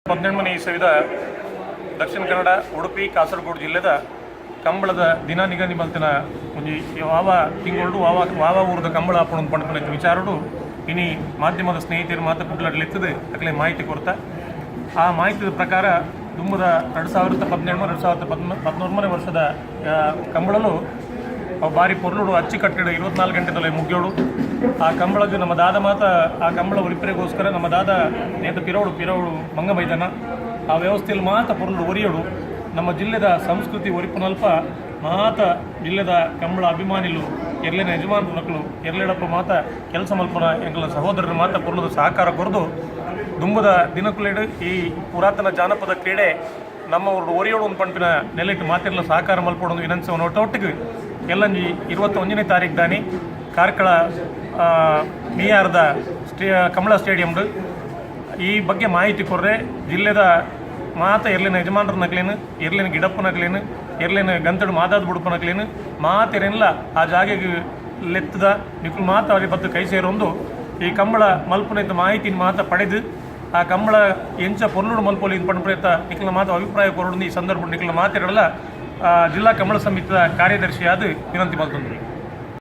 18ನೇ ಇಸವಿದ ದಕ್ಷಿಣ ಕನ್ನಡ, ಉಡುಪಿ, ಕಾಸರಗೋಡು ಜಿಲ್ಲೆದ ಕಂಬಳದ ದಿನ ನಿಗದಿ ಮಲ್ತಿನ ಒಂಜಿ ವಾವ ತಿಂಗಳು ವಾವ ವಾವ ಊರದ ಕಂಬಳ ಆಪುಂಡು ಪನ್ಪಿನ ವಿಚಾರಡು ಇನಿ ಮಾಧ್ಯಮದ ಸ್ನೇಹಿತರು ಮಾತ ಕುಡ್ಲಡ್ಲೆತ್ತದು ಅಕ್ಲೆ ಮಾಹಿತಿ ಕೊರ್ತ. ಆ ಮಾಹಿತಿದ ಪ್ರಕಾರ ದುಂಬುದ 2018, 2013ನೇ ವರ್ಷದ ಕಂಬಳಲು ಅವು ಬಾರಿ ಪೊರ್ಲುಡು ಅಚ್ಚುಕಟ್ಟೆಡು 24 ಗಂಟೆದಲ್ಲಿ ಮುಗಿಯೋಡು. ಆ ಕಂಬಳಗ್ ನಮ್ಮ ದಾದ ಮಾತ ಆ ಕಂಬಳ ಒರಿಪರೆಗೋಸ್ಕರ ನಮ್ಮ ದಾದ ನೇತ ಪಿರೋಡು ಪಿರೋಡು ಮಂಗ ಮೈದಾನ ಆ ವ್ಯವಸ್ಥೆಯಲ್ಲಿ ಮಾತ ಪೊರ್ಲು ಒರಿಯೋಡು. ನಮ್ಮ ಜಿಲ್ಲೆದ ಸಂಸ್ಕೃತಿ ಒರಿಪುನಲ್ಪ ಮಾತ ಜಿಲ್ಲೆದ ಕಂಬಳ ಅಭಿಮಾನಿಲು, ಎರ್ಲೆನ ಯಜಮಾನರು, ಎರ್ಲೆಡಪ್ಪ ಮಾತ ಕೆಲಸ ಮಲ್ಪುನ ಎಂಕಲ್ನ ಸಹೋದರರು ಮಾತ ಪೊರ್ಲುದ ಸಹಕಾರ ಕೊರ್ದು ದುಂಬುದ ದಿನಕುಲೆಡು ಈ ಪುರಾತನ ಜಾನಪದ ಕ್ರೀಡೆ ನಮ್ಮ ಊರು ಒರಿಯೋಡು ಒಂದು ಪನ್ಪಿನ ನೆಲೆಟ್ ಮಾತೆರ್ಲ ಸಹಕಾರ ಮಲ್ಪೊಡು ವಿನಂತಿಸುವ ಒಟ್ಟಿಗೆ ಎಲ್ಲಂಜಿ 21ನೇ ತಾರೀಕು ದಾನಿ ಕಾರ್ಕಳ ಮಿಯಾರ್ದ ಕಮಲ ಸ್ಟೇಡಿಯಂಡ್ ಈ ಬಗ್ಗೆ ಮಾಹಿತಿ ಕೊರ್ರೆ ಜಿಲ್ಲೆದ ಮಾತ ಎರ್ಲಿನ ಯಜಮಾನರನಕ್ಲೇನು, ಎರ್ಲಿನ ಗಿಡಪ್ಪನಕ್ಲೇನು, ಎರ್ಲಿನ ಗಂತಡು ಮಾದಾದ ಬುಡುಪನಕ್ಲೇನು ಮಾತೆರೆಲ್ಲ ಆ ಜಾಗೆಗೆ ಲೆತ್ತದ ನಿಕುಲು ಮಾತ ಅವ್ರಿಗೆ ಬತ್ತು ಕೈ ಸೇರೊಂದು ಈ ಕಂಬಳ ಮಲ್ಪುನೆತ್ತ ಮಾಹಿತಿನ ಮಾತ ಪಡೆದು ಆ ಕಂಬಳ ಎಂಚ ಪೊರ್ಲುಡು ಮಲ್ಪೊಲಿ ಪನ್ಪುನೆತ್ತ ನಿಕಲ್ನ ಮಾತ ಅಭಿಪ್ರಾಯ ಕೊರೊಡು. ಈ ಸಂದರ್ಭ ನಿಕಲ್ನ ಮಾತೆರಲ್ಲ ಜಿಲ್ಲಾ ಕಂಬಳ ಸಮಿತಿಯ ಕಾರ್ಯದರ್ಶಿಯಾದ ವಿನಂತಿ ಮಲ್ತೊಂದು.